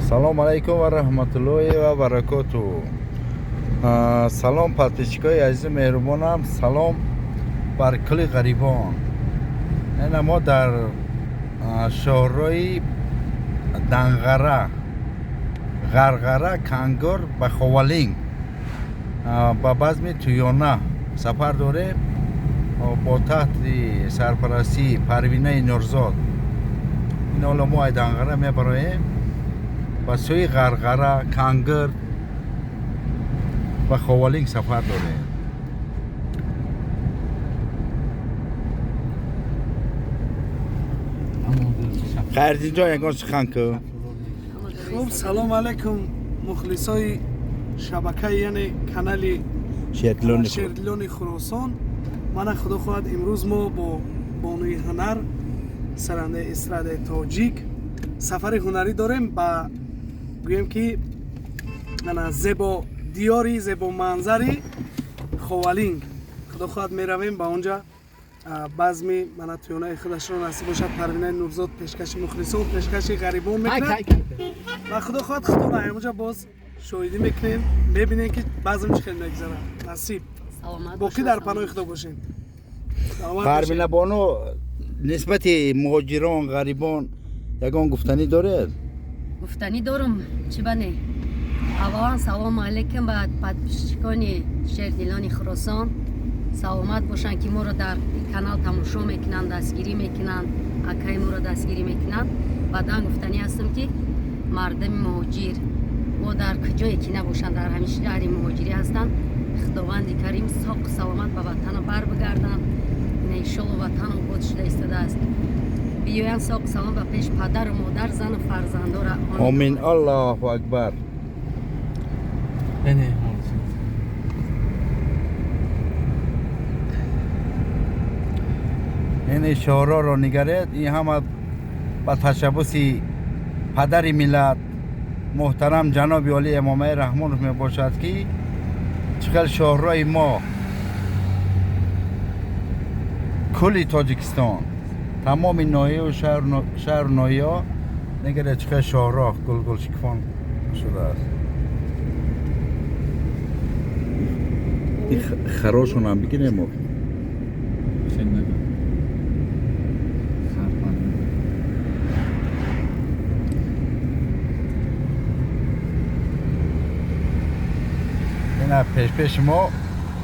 Салом алайкум ва раҳматуллоҳи ва баракоту. Салом подписчикои азизу меҳрубонам, салом бар кулли ғарибон. Ина мо дар шоҳрои Данғара, Ғарғара, Кангор ба Ховалинг ба базми Туёна сафар дорем бо таҳти сарпарастии Парвинаи Нурзод. Ин ҳоло мо ай Данғара мебароем ба сӯи Ғарғара, Кангир ба Ховалинг сафар дорем. Хайрдинҷон, ягон сухан кӯ. Хуб, салом алайкум мухлисои шабакаи, яъне канали Шердилони Хуросон. Мана худо хоҳад, имрӯз мо бо бонуи ҳунар, сарандаи эстрадаи тоҷик сафари ҳунарӣ дорем ба, гӯем ки, ана зебо диёри зебоманзари Ховалинг. Худо хоҳад, меравем ба онҷа, базми мана туёнаи худашро насиб бошад, Парвинаи Нурзод пешкаши мухлисон, пешкаши ғарибон мекунад ва худо хоҳад, худона ҳамонҷа боз шоҳидӣ мекунем, мебинем, ки базм чӣ хел мегузарад. Насиб, боқӣ дар паноҳи худо бошем. Парвина бону, нисбати муҳоҷирон, ғарибон ягон гуфтанӣ доред? Гуфтанӣ дорум, чӣ ба не. Аввалан, салому алайкум ба подписчикони Шердилони Хуросон. Саломат бошанд, ки моро дар канал тамошо мекунанд, дастгирӣ мекунанд, акаи моро дастгирӣ мекунанд. Баъдан гуфтанӣ ҳастам, ки мардами муҳоҷир мо дар куҷое ки набошанд, дар ҳамин шаҳри муҳоҷирӣ ҳастанд, Худованди Карим соқу саломат ба ватана бар бигарданд. Иншолло, ватан обод шуда истодааст, биёянд соқу саломат ба пеш падару модар, зану фарзандора. Омин, Аллоҳу акбар. Эне. Ин ишораро нигаред, ин ҳама ба ташаббуси падари миллат муҳтарам ҷаноби олӣ Эмомалӣ Раҳмонов мебошад, ки чӣ хел шоҳрои мо кулли Тоҷикистон, тамоми ноҳияу шаҳру ноҳияҳо, нигаред, чӣ хел шоҳроҳ гулгулшикфон шудааст. Харошонам бигирем. Хел нагӯ. Хар пар. Ина пешпеши мо.